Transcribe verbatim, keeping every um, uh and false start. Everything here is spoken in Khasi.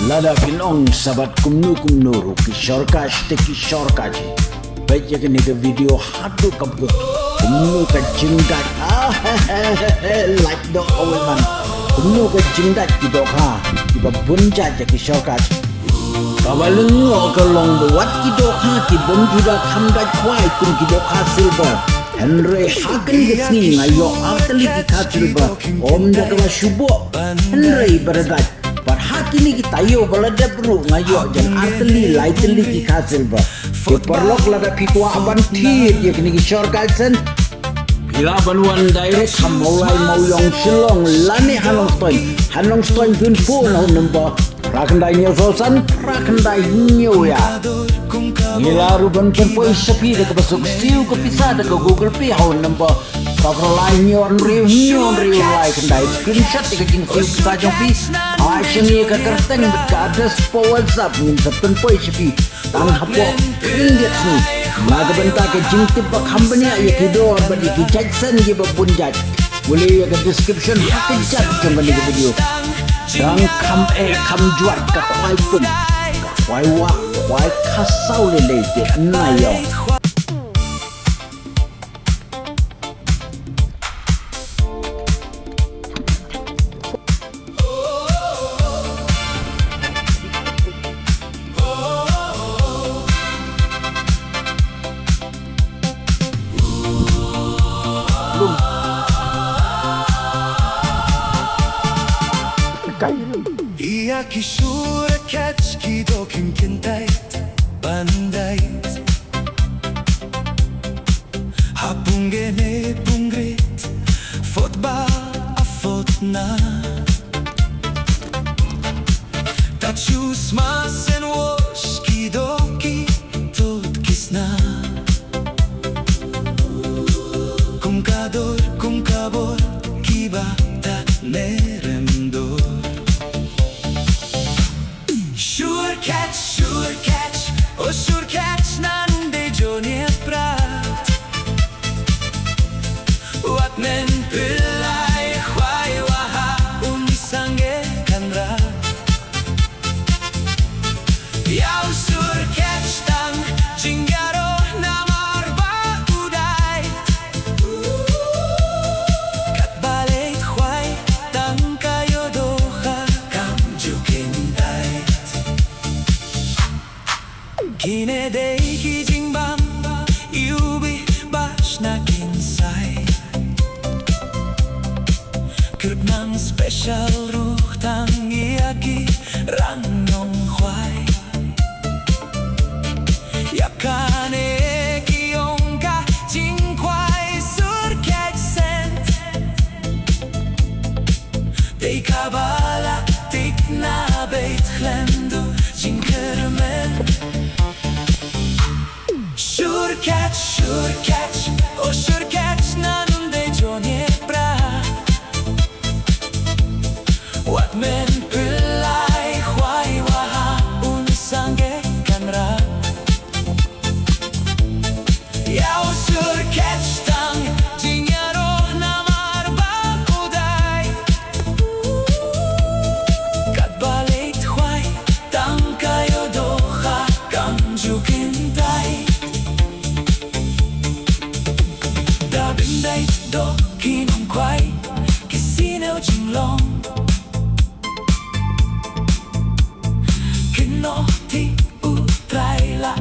Lada phin ong sa bad kumno kumno ruh ki shortcut te ki shortcut. Peit ïa kane ka video haduh ka bud. Kumno ka jingdait. Ah, lait doh awei man. Kumno ka jingdait ki dohkha kiba bun jait ïa ki shortcut. Kaba lyngngoh ka long ba wat ki dohkha ki bym juda kham dait khwai kum ki dohkha silver. Hynrei ha kane ka sngi nga ïoh artylli ki kha silver. Ym da kaba shu bok. Hynrei ba da dait. Bad ha kine ki taïew ba la dep ruh nga ïoh jan artylli laitylli ki kha silver. Ki paralok, lada phi kwah ban thied ïa kine ki shortcut sen, phi lah ban wan direct ha Mawlai Mawiong Shillong lane ha Nongstoiñ. Ha Nongstoiñ phin phone ha u number phra khyndai hynñiew saw san phra khyndai hynñiew ïa. Ngi lah ruh ban pynpoi sha phi da kaba suk siew ka pisa da ka Google Pay ha u number phra phra lai hynñiew hynriew hynñiew hynriew lai khyndai. Screenshot ïa ka jingsiew pisa jong phi. Ai sha ngi ïa ka kyrteng bad ka address hapoh WhatsApp, ngin sa pynpoi sha phi tang hapoh khyndiat sngi. Na ka bynta ka jingtip ba kham bniah ïa ki dor bad ïa ki jait sen kiba bun jait, pule ïa ka description ha ka jat jong kane ka video. Dang kham eh kham jwat ka khwai pung, ka khwai wah, ka khwai kha saw lei lei te na ïong. Ïa ki shortcut ki doh kim kyntait ban dait. Ha pung gene pung grit, fot ba a fot na. Ta chus ma sen wosh ki doh ki tot ki sna. Kum ka dor, kum ka bor, ki ba ta nerem dor. Shortcut, shortcut, oh shortcut, nan de jone prat. Wat men pylai khwai waha un sange kan rat. Ïa u shortcut tang jingïaroh namar ba u dai. Kat ba leit khwai tang ka ïoh dohkha kam ju kyntait. Kine dei ki jingbam iwbih ba shna kin sai. Kyrpang special ruh tang ïa ki rangnong khwai. Ïa kane ki ong ka jingkhwai sur kait sent. Dei kaba la tik na beit khlem duh jingkyrmen. Shortcut, shortcut, oh shortcut, nan de jone pra. Wat men pylai khwai waha un sange kan rat. Ïa u shortcut tang jingïaroh namar ba u dai. Kat ba leit khwai tang ka ïoh dohkha kam ju kyntait. Da bym dait doh ki nongkhwai ki sniew jinglong. Kynnoh ti u Trai la